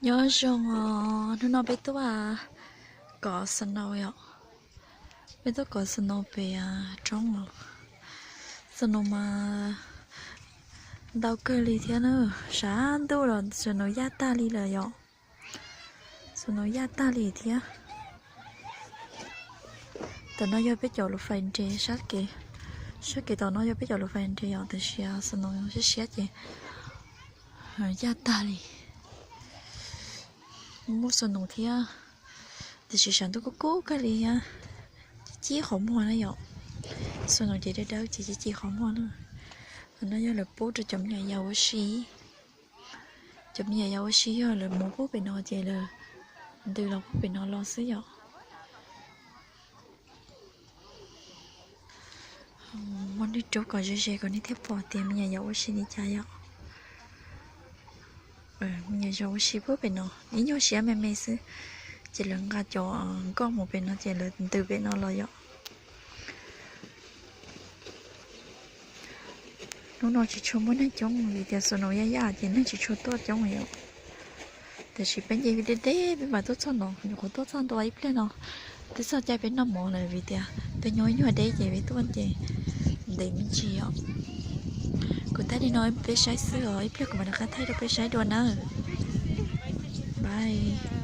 Nyob zoo os, hnub no peb tuaj kov snow yom. Peb tuaj kov snow pem roob os. Snow mas ntau kawg li thiab na, sab ntuj los snow yaj tag li lawm yom. Snow yaj tag li thiab. Tam no yog peb cov lub fais nres sab kev, sab kev tom no yog peb cov lub fais nres yom, tiam sis snow siab siab ces yaj tag li. Muaj snow thiab, tiam sis sab ntuj kub kub kawg li thiab, ci qhov muag na yom. Snow ces dawb dawb ces ci ci qhov muag na. Qhov no yog lawv pub rau cov me nyuam yaus ua si. Cov me nyuam yaus ua si yog lawv mus pub pem no ces lawv ntws los pub pem no los xwb yom. Muab nej rub kom ze ze kom nej thiaj pom tias me nyuam yaus ua si li cas yom. Me nyuam yaus ua si pub pem no, ib nyuag siab me me xwb, ces lawv nqa cov nkoj mus pem no ces lawv ntws pem no los yom. Hnub no tsis tshua muaj neeg coob vim tias snow yaj yaj ces neeg tsis tshua tuaj coob yom. Tiam sis peb nce deb deb peb mam tuaj txog no, nyuam qhuav tuaj txog ntua ib pliag no, twb txog caij peb noj mov lawm vim tias peb nyob ib nyuag deb ces peb tuaj ces ntev me ntsis os. Kuv thaij li no peb saib xwb os, ib pliag kuv mam rov qab thaij rau peb saib dua nawb. Bye.